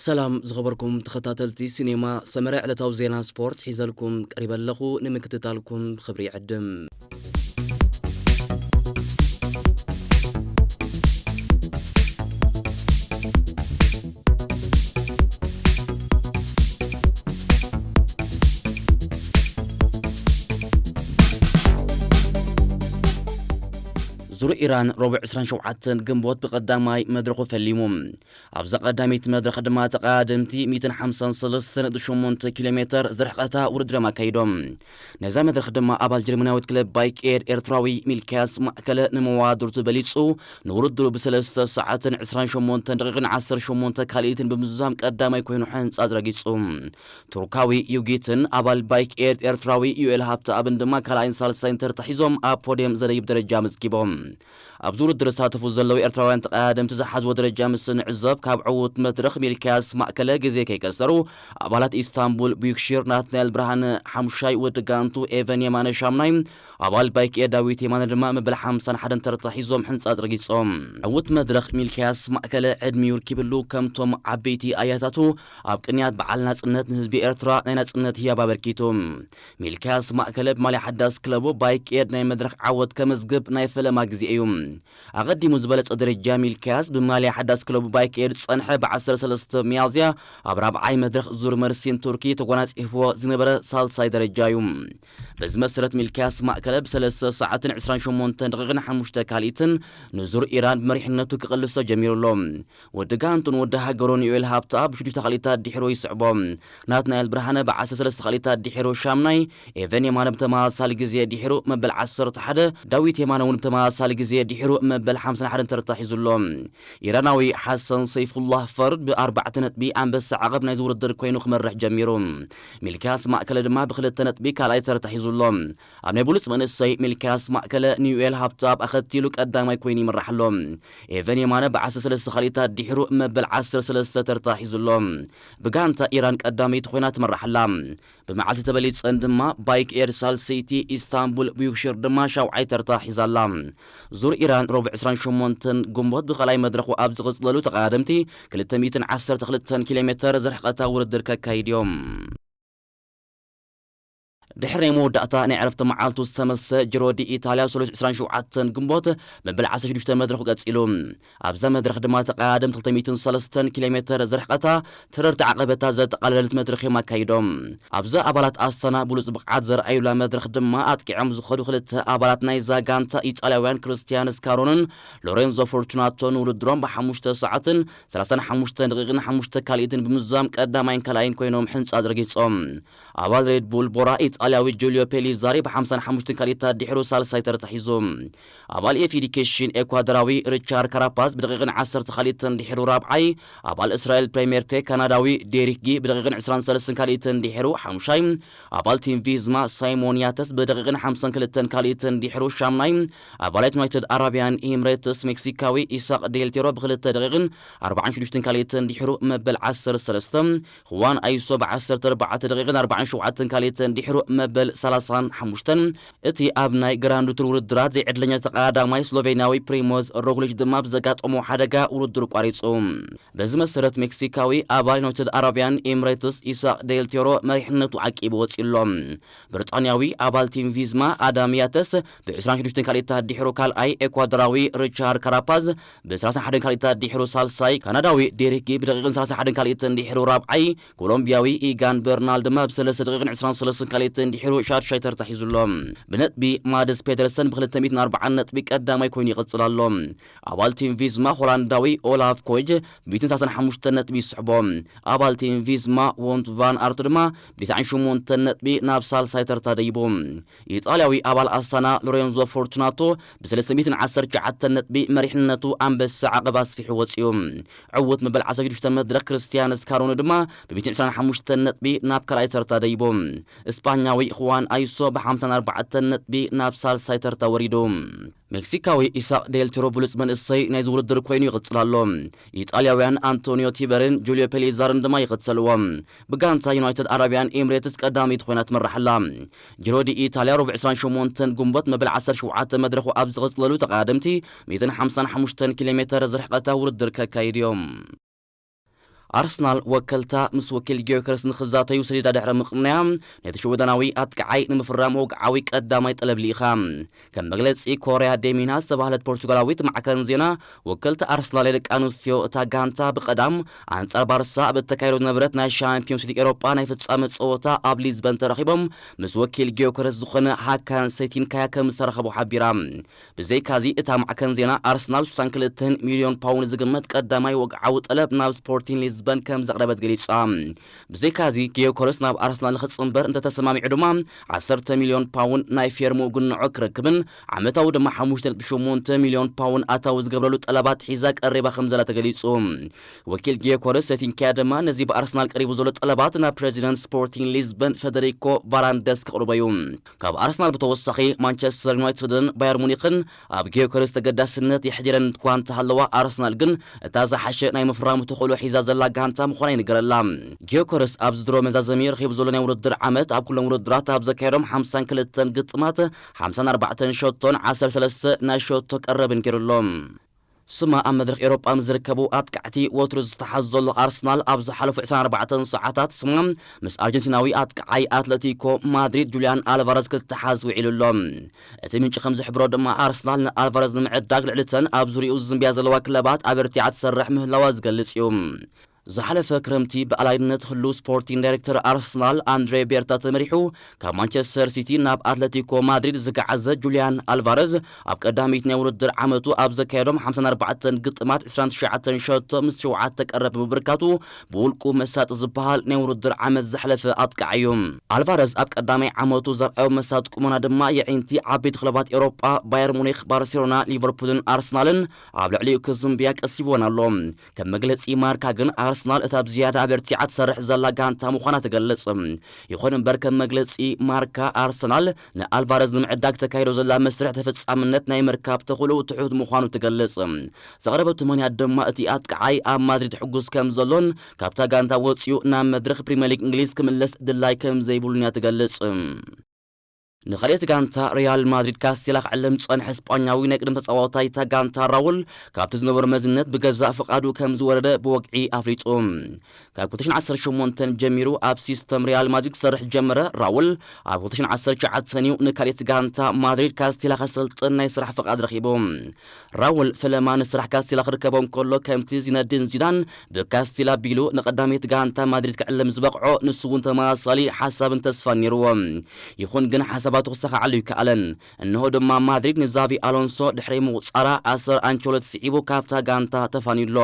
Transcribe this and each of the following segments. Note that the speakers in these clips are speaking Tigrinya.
ሰላም ዝኸበርኩም ተኸታተልቲ ሲኔማ ሰመረ፣ ዕለታዊ ዜና ስፖርት ሒዘልኩም ቀሪበ ኣለኹ። ንምክትታልኩም ብኽብሪ ይዕድም። ዙር ኢራን ረቡዕ ዕስራን ሸውዓተን ግንቦት ብቐዳማይ መድረኹ ፈሊሙ። ኣብዛ ቀዳመይቲ መድረኽ ድማ ተቐዳደምቲ ሚእትን ሓምሳን ሰለስተን ነጥቢ ሸሞንተ ኪሎ ሜተር ዝርሕቐታ ውድድሮም ኣካይዶም። ነዛ መድረኽ ድማ ኣባል ጀርመናዊት ክለብ ባይክ ኤር ኤርትራዊ ሚልክያስ ማእከለ ንመዋድርቱ በሊጹ፣ ንውድድሩ ብሰለስተ ሰዓትን ዕስራን ሸሞንተን ደቂቕን ዓሰርተ ሸሞንተ ካልኢትን ብምዝዛም ቀዳማይ ኮይኑ ሕንጻጽ ረጊጹ። ቱርካዊ ዩጊትን ኣባል ባይክ ኤር ኤርትራዊ ዩኤል ሃብተኣብን ድማ ካልኣይን ሳልሳይን ተርታ ሒዞም ኣብ ፖድየም ዘደይብ ደረጃ ኣመዝጊቦም። ኣብዚ ውድድር ዝሳተፉ ዘለዉ ኤርትራውያን ተቐዳደምቲ ዝሓዝዎ ደረጃ ምስ ንዕዘብ፣ ካብ ዕዉት መድረኽ ሚልክያስ ማእከለ ግዜ ከይከሰሩ፣ ኣባላት ኢስታንቡል ቡክሺር ናትናኤል ብርሃነ ሓሙሻይ፣ ወዲ ጋንቱ ኤቨን የማነ ሻምናይ፣ ኣባል ባይክ ኤር ዳዊት የማነ ድማ መበል ሓምሳን ሓደን ተርታ ሒዞም ሕንጻጽ ረጊጾም። ዕዉት መድረኽ ሚልክያስ ማእከለ ዕድሚኡ ርኪብሉ፣ ከምቶም ዓበይቲ ኣያታቱ ኣብ ቅንያት በዓል ናጽነት ንህዝቢ ኤርትራ ናይ ናጽነት ህያብ ኣበርኪቱ። ሚልክያስ ማእከለ ብማልያ ሓዳስ ክለቡ ባይክ ኤድ ናይ መድረኽ ዓወት ከመዝግብ ናይ ፈለማ ግዜ እዩ። ኣቐዲሙ ዝበለጸ ደረጃ ሚልክያስ ብማልያ ሓዳስ ክለቡ ባይክ ኤድ ዝጸንሐ፣ ብዓሰርተ ሰለስተ ሚያዝያ ኣብ ራብዓይ መድረኽ ዙር መርሲን ቱርኪ ተጎናጺፍዎ ዝነበረ ሳልሳይ ደረጃ እዩ። በዚ መሰረት ሚልክያስ ማእከለ ብሰለስተ ሰዓትን ዕስራን ሸሞንተን ደቂቕን ሓሙሽተ ካልኢትን ንዙር ኢራን ብመሪሕነቱ ክቕልሶ ጀሚሩ ኣሎ። ወዲ ጋንቱን ወዲ ሃገሩን ዮኤል ሃብተኣብ ብሽዱሽተ ካልኢታት ድሒሩ ይስዕቦ። ናትናኤል ብርሃነ ብዓሰርተ ሰለስተ ካልኢታት ድሒሩ ሻምናይ፣ ኤቨን የማነ ብተመሳሳሊ ግዜ ድሒሩ መበል ዓሰርተ ሓደ፣ ዳዊት የማነ እውን ብተመሳሳሊ ግዜ ድሒሩ መበል ሓምሳን ሓደን ተርታ ሒዙ ኣሎ። ኢራናዊ ሓሰን ሰይፉላህ ፈርድ ብኣርባዕተ ነጥቢ ኣንበሳ ዓቐብ ናይዚ ውድድር ኮይኑ ክመርሕ ጀሚሩ። ሚልክያስ ማእከለ ድማ ብክልተ ነጥቢ ካልኣይ ተርታ ሒዙ ኣሎ። ኣብ ናይ ብሉጽ መንእሰይ ሚልክያስ ማእከለ ንዩኤል ሃብተኣብ ኣኸቲሉ ቀዳማይ ኮይኑ ይምራሕ ኣሎ። ኤቨን የማነ ብዓሰርተ ሰለስተ ካልኢታት ድሒሩ መበል ዓሰርተ ሰለስተ ተርታ ሒዙ ኣሎ። ብጋንታ ኢራን ቀዳመይቲ ኮይና ትመራሕ ኣላ። ብመዓልቲ ተበሊጸን ድማ ባይክ ኤር ሳልሰይቲ፣ ኢስታንቡል ቡክሺር ድማ ሻውዓይ ተርታ ሒዛ ኣላ። ዙር ኢራን ረቡዕ ዕስራን ሸሞንተን ግንቦት ብኻልኣይ መድረኹ ኣብ ዝቕጽለሉ ተቐዳደምቲ ክልተ ሚእትን ዓሰርተ ክልተን ኪሎ ሜተር ዝርሕቐታ ውድድር ከካይድ እዮም። ድሕሪ ናይ መወዳእታ ናይ ዕረፍቲ መዓልቱ ዝተመልሰ ጅሮ ዲ ኢታልያ ሰሉስ ዕስራን ሸውዓተን ግንቦት መበል ዓሰርተ ሽዱሽተ መድረኹ ቀጺሉ። ኣብዛ መድረኽ ድማ ተቐዳደምቲ ክልተ ሚእትን ሰለስተን ኪሎ ሜተር ዝርሕቐታ ተረርቲ ዓቐበታት ዘጠቓለለት መድረኽ እዮም ኣካይዶም። ኣብዚ ኣባላት ኣስታና ብሉጽ ብቕዓት ዘርኣዩላ መድረኽ ድማ ኣጥቂዖም ዝኸዱ ክልተ ኣባላት ናይዛ ጋንታ ኢጣልያውያን ክርስቲያን ስካሮንን ሎሬንዞ ፎርቹናቶን ውድድሮም ብሓሙሽተ ሰዓትን ሰላሳን ሓሙሽተን ደቂቕን ሓሙሽተ ካልኢትን ብምዝዛም ቀዳማይን ካልኣይን ኮይኖም ሕንጻ ዘርጊጾም። ኣባል ሬድ ቡል ቦራ ኢጣልያዊ ጁልዮ ፔሊዛሪ ብ ሓምሳን ሓሙሽተን ካልኢታት ድሒሩ ሳልሳይ ተርታ ሒዙ። ኣባል ኤፍ ኤዲኬሽን ኤኳዶራዊ ሪቻርድ ካራፓዝ ብደቂቕን ዓሰርተ ካልኢትን ድሒሩ ራብዓይ፣ ኣባል እስራኤል ፕሬምየር ቴክ ካናዳዊ ዴሪክ ጊ ብደቂቕን ዕስራን ሰለስተን ካልኢትን ድሒሩ ሓሙሻይ፣ ኣባል ቲም ቪዝማ ሳይሞን ያተስ ብደቂቕን ሓምሳን ክልተን ካልኢትን ድሒሩ ሻምናይ፣ ኣባላት ዩናይትድ ኣረብያን ኤምሬትስ ሜክሲካዊ ኢሳቅ ዴልቴሮ ብክልተ ደቂቕን ኣርባዓን ሽዱሽተን ካልኢትን ድሒሩ መበል ዓሰርተ ሰለስተ፣ ኹዋን ኣይሶ ብ ዓሰርተ ኣርባዕተ ደቂቕን ኣርባዓን ሸውዓተን ካልኢትን ድሒሩ መበል ሰላሳን ሓሙሽተን፣ እቲ ኣብ ናይ ግራንድ ቱር ውድድራት ዘይዕድለኛ ተቐዳዳማይ ስሎቬንያዊ ፕሪሞዝ ሮግሊች ድማ ብዘጋጠሞ ሓደጋ ውድድሩ ቋሪጹ። በዚ መሰረት ሜክሲካዊ ኣባል ዩናይትድ ኣረብያን ኤምሬትስ ኢሳቅ ዴልቴሮ መሪሕነቱ ዓቂቡ ወጺኡ ኣሎ። ብሪጣንያዊ ኣባል ቲም ቪዝማ ኣዳም ያተስ ብ ዕስራን ሽዱሽተን ካልኢታት ድሒሩ ካልኣይ፣ ኤኳዶራዊ ሪቻርድ ካራፓዝ ብ ሰላሳን ሓደን ካልኢታት ድሒሩ ሳልሳይ፣ ካናዳዊ ዴሪክ ጊ ብደቂቕን ሰላሳን ሓደን ካልኢትን ድሒሩ ራብዓይ፣ ኮሎምቢያዊ ኢጋን በርናል ድማ ብ ሰለስተ ደቂቕን ዕስራን ሰለስተን ካልኢትን ድሒሩ ሻድሻይ ተርታ ሒዙ ኣሎ። ብነጥቢ ማድስ ፔደርሰን ብ ክልተ ሚእትን ኣርባዓን ነጥቢ ቀዳማይ ኮይኑ ይቕጽል ኣሎ። ኣባል ቲም ቪዝማ ሆላንዳዊ ኦላፍ ኮጅ ብ ሚእትን ሰላሳን ሓሙሽተን ነጥቢ ይስሕቦ። ኣባል ቲም ቪዝማ ዎንት ቫን ኣርት ድማ ብ ትስዓን ሸሞንተን ነጥቢ ናብ ሳልሳይ ተርታ ደይቡ። ኢጣልያዊ ኣባል ኣስታና ሎሬንዞ ፎርቱናቶ ብ ሰለስተ ሚእትን ዓሰርተ ትሽዓተን ነጥቢ መሪሕነቱ ኣንበሳ ዓቐብ ኣስፊሑ ወጺኡ። ዕዉት መበል ዓሰርተ ሽዱሽተ መድረኽ ክርስቲያን ስካሮኒ ድማ ብ ሚእትን ዕስራን ሓሙሽተን ነጥቢ ናብ ካልኣይ ተርታ ደይቡ። እስጳኛዊ ኹዋን ኣይሶ ብ ሓምሳን ኣርባዕተን ነጥቢ ናብ ሳልሳይ ተርታ ወሪዱ። ሜክሲካዊ ኢሳቅ ዴልቴሮ ብሉጽ መንእሰይ ናይዚ ውድድር ኮይኑ ይቕጽል ኣሎ። ኢጣልያውያን ኣንቶኒዮ ቲበርን ጁልዮ ፔሊዛርን ድማ ይኽተልዎ። ብጋንታ ዩናይትድ ኣረብያን ኤምሬትስ ቀዳመይቲ ኮይና ትመርሕ ኣላ። ጅሮ ዲ ኢታልያ ረቡዕ ዕስራን ሸሞንተን ግንቦት መበል ዓሰርተ ሸውዓተ መድረኹ ኣብ ዝቕጽለሉ ተቐዳደምቲ ሚእትን ሓምሳን ሓሙሽተን ኪሎ ሜተር ዝርሕቐታ ውድድር ከካይድ እዮም። ኣርሰናል ወከልታ ምስ ወኪል ጊዮከርስ ንኽዛተዩ ሰዲዳ ድሕሪ ምቕናያ፣ ነቲ ሽወደናዊ ኣጥቃዓይ ንምፍራም ወግዓዊ ቀዳማይ ጠለብ ልኢኻ። ከም መግለጺ ኮርያ ዴሚና ዝተባህለት ፖርቹጋላዊት ማዕከን ዜና፣ ወከልቲ ኣርሰናል ደቂ ኣንስትዮ እታ ጋንታ ብቐዳም ኣንጻር ባርሳ ኣብ እተካየዶ ዝነበረት ናይ ሻምፒዮንስ ሊግ ኤሮጳ ናይ ፍጻመ ጸወታ ኣብ ሊዝበን ተረኺቦም ምስ ወኪል ጊዮከርስ ዝኾነ ሃካን ሴቲንካያ ከም ዝተረኸቡ ሓቢራ። ብዘይካዚ እታ ማዕከን ዜና ኣርሰናል ስሳን ክልተን ሚልዮን ፓውንድ ዝግመት ቀዳማይ ወግዓዊ ጠለብ ናብ ስፖርቲን ሊዝበን ከም ዘቕረበት ገሊጻ። ብዘይካዚ ጊዮከርስ ናብ ኣርሰናል ንኽጽንበር እንተተሰማሚዑ ድማ ዓሰርተ ሚልዮን ፓውንድ ናይ ፌርሙ ግንዖ ክረክብን ዓመታዊ ድማ ሓሙሽተ ነጥቢ ሸሞንተ ሚልዮን ፓውንድ ኣታዊ ዝገብረሉ ጠለባት ሒዛ ቀሪባ ከም ዘላ ተገሊጹ። ወኪል ጊዮከርስ ሴቲንካያ ድማ ነዚ ብኣርሰናል ቀሪቡ ዘሎ ጠለባት ናብ ፕሬዚደንት ስፖርቲን ሊዝበን ፈደሪኮ ቫራንደስ ከቕርቦ እዩ። ካብ ኣርሰናል ብተወሳኺ ማንቸስተር ዩናይትድን ባየር ሙኒክን ኣብ ጊዮከርስ ተገዳስነት የሕዲረን እኳ እንተሃለዋ፣ ኣርሰናል ግን እታ ዝሓሸ ናይ ምፍራሙ ተኽእሎ ሒዛ ዘላ ጋንታ ምዃና ይንገረላ። ጊዮከርስ ኣብዚ ድሮ መዛዘሚ ረኺቡ ዘሎ ናይ ውድድር ዓመት ኣብ ኩሎም ውድድራት ኣብ ዘካየዶም ሓምሳን ክልተን ግጥማት ሓምሳን ኣርባዕተን ሸቶን ዓሰርተ ሰለስተ ናይ ሸቶ ቀረብን ገይሩ ኣሎ። ስማ ኣብ መድረኽ ኤውሮጳ ምስ ዝርከቡ ኣጥቃዕቲ ወትሩ ዝተሓዝ ዘሎ ኣርሰናል፣ ኣብ ዝሓለፉ ዕስራን ኣርባዕተን ሰዓታት ስማ ምስ ኣርጀንቲናዊ ኣጥቃዓይ ኣትለቲኮ ማድሪድ ጁልያን ኣልቫረዝ ክተሓዝ ውዒሉ ኣሎ። እቲ ምንጪ ከም ዝሕብሮ ድማ፣ ኣርሰናል ንኣልቫረዝ ንምዕዳግ ልዕሊ እተን ኣብ ዙሪኡ ዝዝንብያ ዘለዋ ክለባት ኣበርቲዓ ትሰርሕ ምህላዋ ዝገልጽ እዩ። ዝሓለፈ ክረምቲ ብኣላይነት ህሉው ስፖርቲንግ ዳይሬክተር ኣርሰናል ኣንድሬ ቤርታ ተመሪሑ ካብ ማንቸስተር ሲቲ ናብ ኣትለቲኮ ማድሪድ ዝገዓዘ ጁልያን ኣልቫረዝ፣ ኣብ ቀዳሚት ናይ ውድድር ዓመቱ ኣብ ዘካየዶም ሓምሳን ኣርባዕተን ግጥማት ዕስራን ትሽዓተን ሸቶ ምስ ሸውዓተ ቀረብ ብምብርካቱ፣ ብውልቁ መሳጢ ዝበሃል ናይ ውድድር ዓመት ዘሕለፈ ኣጥቃዒ እዩ። ኣልቫረዝ ኣብ ቀዳማይ ዓመቱ ዘርኣዮ መሳጢ ቁመና ድማ፣ የዒንቲ ዓበይቲ ክለባት ኤውሮጳ ባየር ሙኒክ፣ ባርሴሎና፣ ሊቨርፑልን ኣርሰናልን ኣብ ልዕሊኡ ክዝንብያ ቀሲብወን ኣሎ። ከም መግለጺ ማርካ ግን፣ ኣርሰናል እታ ብዝያዳ ኣበርቲዓ ትሰርሕ ዘላ ጋንታ ምዃና ትገልጽ። ይኹን እምበር፣ ከም መግለጺ ማርካ፣ ኣርሰናል ንኣልቫረዝ ንምዕዳግ ተካይዶ ዘላ መስርሕ ተፈጻምነት ናይ ምርካብ ተኽእሎ ትሑት ምዃኑ ትገልጽ። ዘቕረበቶ ምኽንያት ድማ፣ እቲ ኣጥቃዓይ ኣብ ማድሪድ ሕጉስ ከም ዘሎን ካብታ ጋንታ ወጺኡ ናብ መድረኽ ፕሪምየር ሊግ እንግሊዝ ክምለስ ድላይ ከም ዘይብሉን እያ ትገልጽ። ንኻልኦት ጋንታ ሪያል ማድሪድ ካስቴላ ክዕለም ዝጸንሐ ስጳኛዊ ናይ ቅድም ተጻዋታይ እታ ጋንታ ራውል፣ ካብቲ ዝነበሮ መዝነት ብገዛእ ፍቓዱ ከም ዝወረደ ብወግዒ ኣፍሊጡ። ካብ ክልተ ሽሕን ዓሰርተ ሸሞንተን ጀሚሩ ኣብ ሲስተም ሪያል ማድሪድ ክሰርሕ ዝጀመረ ራውል፣ ኣብ ክልተ ሽሕን ዓሰርተ ትሽዓተን እዩ ንካልኦት ጋንታ ማድሪድ ካስቴላ ከሰልጥን ናይ ስራሕ ፍቓድ ረኺቡ። ራውል ፈለማ ንስራሕ ካስቴላ ክርከቦ እንከሎ፣ ከምቲ ዚነዲን ዚዳን ብካስቴላ ኣቢሉ ንቐዳመይቲ ጋንታ ማድሪድ ክዕለም ዝበቕዖ፣ ንሱ እውን ተመሳሳሊ ሓሳብን ተስፋን ነይርዎ። ይኹን ግን፣ ሓሳባቱ ክሰኻዓሉ ኣይከኣለን። እንሆ ድማ ማድሪድ ንዛቪ ኣሎንሶ ድሕሪ ምቑጻራ፣ ኣሰር ኣንቸሎቲ ስዒቡ ካብታ ጋንታ ተፋንዩ ኣሎ።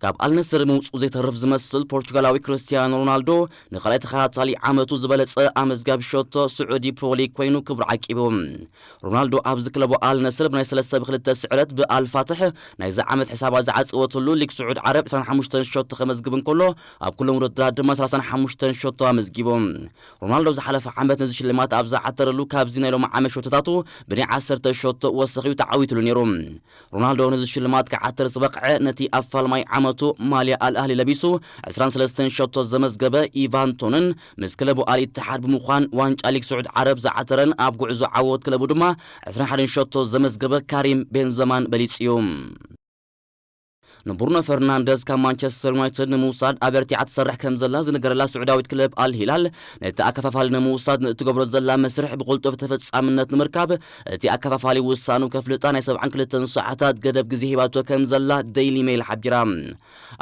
ካብ ኣልነስር ምውጽኡ ዘይተርፍ ዝመስል ፖርቹጋላዊ ክርስቲያኖ ሮናልዶ፣ ንኻልኣይ ተኸታታሊ ዓመቱ ዝበለጸ ኣመዝጋቢ ሸቶ ስዑዲ ፕሮ ሊግ ኮይኑ ክብሩ ዓቂቡ። ሮናልዶ ኣብዚ ክለቡ ኣልነስር ብናይ ሰለስተ ብክልተ ስዕረት ብኣልፋትሕ ናይዚ ዓመት ሕሳባት ዝዓጸወትሉ ሊግ ስዑድ ዓረብ ዕስራን ሓሙሽተን ሸቶ ከመዝግብ እንከሎ፣ ኣብ ኩሎም ውድድራት ድማ ሰላሳን ሓሙሽተን ሸቶ ኣመዝጊቡ። ሮናልዶ ዝሓለፈ ዓመት ነዚ ሽልማት ኣብ ዝዓተረሉ፣ ካብዚ ናይ ሎሚ ዓመት ሸቶታቱ ብናይ ዓሰርተ ሸቶ ወሰኽዩ ተዓዊትሉ ነይሩ። ሮናልዶ ነዚ ሽልማት ክዓትር ዝበቕዐ፣ ነቲ ኣብ ፋልማይ ዓመቱ ማልያ ኣልኣህሊ ለቢሱ ዕስራን ሰለስተን ሸቶ ዘመዝገበ ኢቫን ቶንን፣ ምስ ክለቡ ኣል ኢትሓድ ብምዃን ዋንጫ ሊግ ስዑድ ዓረብ ዝዓተረን ኣብ ጉዕዞ ዓወት ክለቡ ድማ ዕስራን ሓደን ሸቶ ዘመዝገበ ካሪም ቤንዘማን በሊጹ እዩ። ንብሩኖ ፈርናንደዝ ካብ ማንቸስተር ዩናይትድ ንምውሳድ ኣበርቲዓ ትሰርሕ ከም ዘላ ዝንገረላ ስዑዳዊት ክለብ ኣል ሂላል፣ ነቲ ኣከፋፋሊ ንምውሳድ ንእትገብሮ ዘላ መስርሕ ብቕልጡፍ ተፈጻምነት ንምርካብ፣ እቲ ኣከፋፋሊ ውሳኑ ከፍልጣ ናይ ሰብዓን ክልተን ሰዓታት ገደብ ግዜ ሂባቶ ከም ዘላ ደይሊ ሜይል ሓቢራ።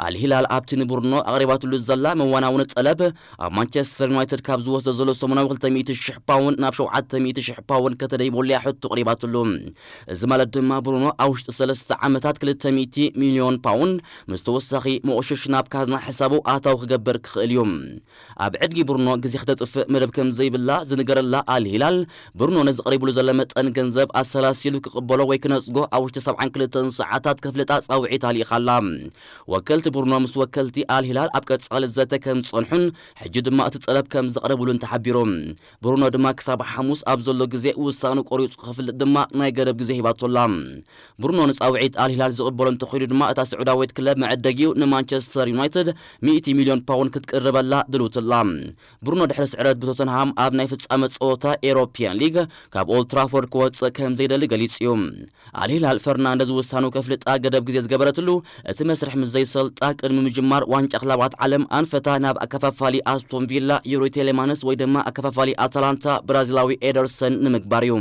ኣል ሂላል ኣብቲ ንብሩኖ ኣቕሪባትሉ ዘላ መዋናውኒ ጠለብ፣ ኣብ ማንቸስተር ዩናይትድ ካብ ዝወስዶ ዘሎ ሰሙናዊ ክልተ ሚእቲ ሽሕ ፓውንድ ናብ ሸውዓተ ሚእቲ ሽሕ ፓውንድ ከተደይበሉ እያ ሕቶ ኣቕሪባትሉ። እዚ ማለት ድማ ብሩኖ ኣብ ውሽጢ ሰለስተ ዓመታት ክልተ ሚእቲ ሚልዮን ፓውንድ ምስ ተወሳኺ መቑሽሽ ናብ ካዝና ሕሳቡ ኣታዊ ክገብር ክኽእል እዩ። ኣብ ዕድጊ ብሩኖ ግዜ ክተጥፍእ መደብ ከም ዘይብላ ዝንገረላ ኣል ሂላል፣ ብሩኖ ነዚ ቀሪቡሉ ዘሎ መጠን ገንዘብ ኣሰላሲሉ ክቕበሎ ወይ ክነጽጎ ኣብ ውሽጢ ሰብዓን ክልተን ሰዓታት ከፍልጣ ጻውዒት ኣልኢኻ ኣላ። ወከልቲ ብሩኖ ምስ ወከልቲ ኣል ሂላል ኣብ ቀጻሊ ዘተ ከም ዝጸንሑን፣ ሕጂ ድማ እቲ ጠለብ ከም ዘቕረቡሉን ተሓቢሩ። ብሩኖ ድማ ክሳብ ሓሙስ ኣብ ዘሎ ግዜ ውሳኑ ቆሪጹ ክፍልጥ ድማ ናይ ገደብ ግዜ ሂባቶ ኣላ። ብሩኖ ንጻውዒት ኣል ሂላል ዝቕበሎ እንተኾይኑ ድማ፣ እታ ስዑዳዊት ክለብ መዐደጊኡ ንማንቸስተር ዩናይትድ ሚእቲ ሚልዮን ፓውንድ ክትቅርበላ ድልውትላ። ብሩኖ ድሕሪ ስዕረት ብቶተንሃም ኣብ ናይ ፍጻመ ጸወታ ኤሮፒያን ሊግ ካብ ኦልድ ትራፎርድ ክወጽእ ከም ዘይደሊ ገሊጹ እዩ። ኣልሂላል ፈርናንደዝ ውሳኑ ከፍልጣ ገደብ ግዜ ዝገበረትሉ፣ እቲ መስርሕ ምስ ዘይሰልጣ ቅድሚ ምጅማር ዋንጫ ክለባት ዓለም ኣንፈታ ናብ ኣከፋፋሊ ኣስቶን ቪላ ዩሪ ቴሌማንስ ወይ ድማ ኣከፋፋሊ ኣታላንታ ብራዚላዊ ኤደርሰን ንምግባር እዩ።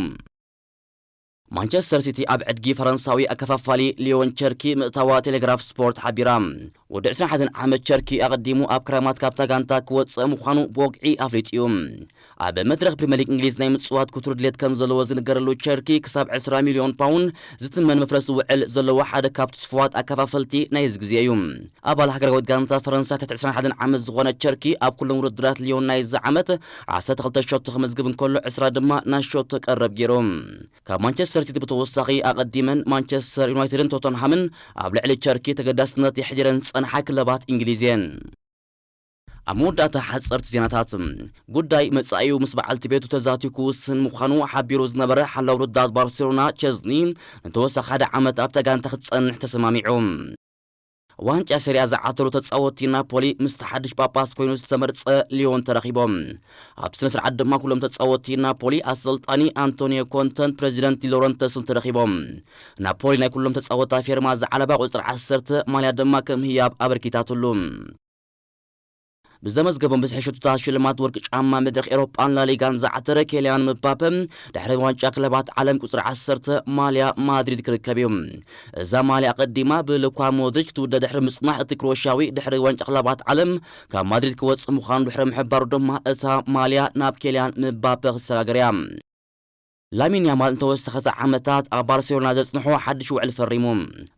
ማንቸስተር ሲቲ ኣብ ዕድጊ ፈረንሳዊ ኣከፋፋሊ ሊዮን ቸርኪ ምእታዋ ቴሌግራፍ ስፖርት ሓቢራ። ወዲ ዕስራን ሓደን ዓመት ቸርኪ ኣቐዲሙ ኣብ ክረማት ካብታ ጋንታ ክወጽእ ምዃኑ ብወግዒ ኣፍሊጡ እዩ። ኣብ መድረኽ ፕሪምየር ሊግ እንግሊዝ ናይ ምጽዋት ክቱር ድሌት ከም ዘለዎ ዝንገረሉ ቸርኪ ክሳብ ዕስራ ሚልዮን ፓውንድ ዝትመን መፍረሲ ውዕል ዘለዎ ሓደ ካብ ትስፉዋት ኣከፋፈልቲ ናይዚ ግዜ እዩ። ኣባል ሃገራዊት ጋንታ ፈረንሳ ትሕቲ ዕስራን ሓደን ዓመት ዝኾነ ቸርኪ ኣብ ኩሎም ውድድራት ሊዮን ናይዚ ዓመት ዓሰርተ ክልተ ሸቶ ክመዝግብ እንከሎ ዕስራ ድማ ናይ ሸቶ ቀረብ ገይሩ። ካብ ማንቸስተር ሲቲ ብተወሳኺ ኣቐዲመን ማንቸስተር ዩናይትድን ቶተንሃምን ኣብ ልዕሊ ቸርኪ ተገዳስነት የሕዲረን ዝጸንሓ ክለባት እንግሊዝ እየን። ኣብ መወዳእታ ሓጸርቲ ዜናታት፣ ጉዳይ መጻኢኡ ምስ በዓልቲ ቤቱ ተዛትዩ ክውስን ምዃኑ ሓቢሩ ዝነበረ ሓላው ረዳት ባርሴሎና ቸዝኒ ንተወሳኺ ሓደ ዓመት ኣብታ ጋንታ ክትጸንሕ ተሰማሚዑ። ዋንጫ ሴሪያ ዝዓተሩ ተጻወትቲ ናፖሊ ምስቲ ሓድሽ ጳጳስ ኮይኑ ዝተመርጸ ሊዮን ተረኺቦም። ኣብቲ ስነ ስርዓት ድማ ኩሎም ተጻወትቲ ናፖሊ ኣሰልጣኒ ኣንቶኒዮ ኮንተን ፕሬዚደንት ዲ ሎረንተስን ተረኺቦም። ናፖሊ ናይ ኩሎም ተጻወታ ፌርማ ዝዓለባ ቁጽሪ ዓሰርተ ማልያ ድማ ከም ህያብ ኣበርኪታትሉ። ብዘመዝገቦም ብዝሒ ሽቶታት ሽልማት ወርቂ ጫማ መድረኽ ኤሮጳን ላሊጋን ዝዓተረ ኬልያን ምባፐ ድሕሪ ዋንጫ ክለባት ዓለም ቁጽሪ ዓሰርተ ማልያ ማድሪድ ክርከብ እዩ። እዛ ማልያ ኣቐዲማ ብሉካ ሞድሪች ክትውደ ድሕሪ ምጽናሕ፣ እቲ ክሮሻዊ ድሕሪ ዋንጫ ክለባት ዓለም ካብ ማድሪድ ክወጽእ ምዃኑ ድሕሪ ምሕባሩ ድማ እታ ማልያ ናብ ኬልያን ምባፐ ክሰጋገር እያ። ላሚን ያማል ንተወሰኸቲ ዓመታት ኣብ ባርሴሎና ዘጽንሖ ሓድሽ ውዕል ፈሪሙ።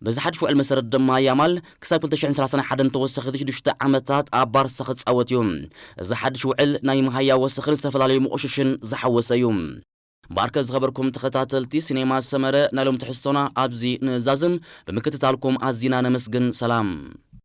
በዚ ሓድሽ ውዕል መሰረት ድማ ያማል ክሳብ ክልተ ሽሕን ሰላሳን ሓደን ንተወሰኸቲ ሽዱሽተ ዓመታት ኣብ ባርሳ ክጻወት እዩ። እዚ ሓድሽ ውዕል ናይ መሃያ ወሰኽን ዝተፈላለዩ መቑሽሽን ዝሓወሰ እዩ። እምበኣርከ ዝኸበርኩም ተኸታተልቲ ሲኔማ ሰመረ ናይ ሎም ትሕዝቶና ኣብዚ ንዛዝም። ብምክትታልኩም ኣዚና ነመስግን። ሰላም።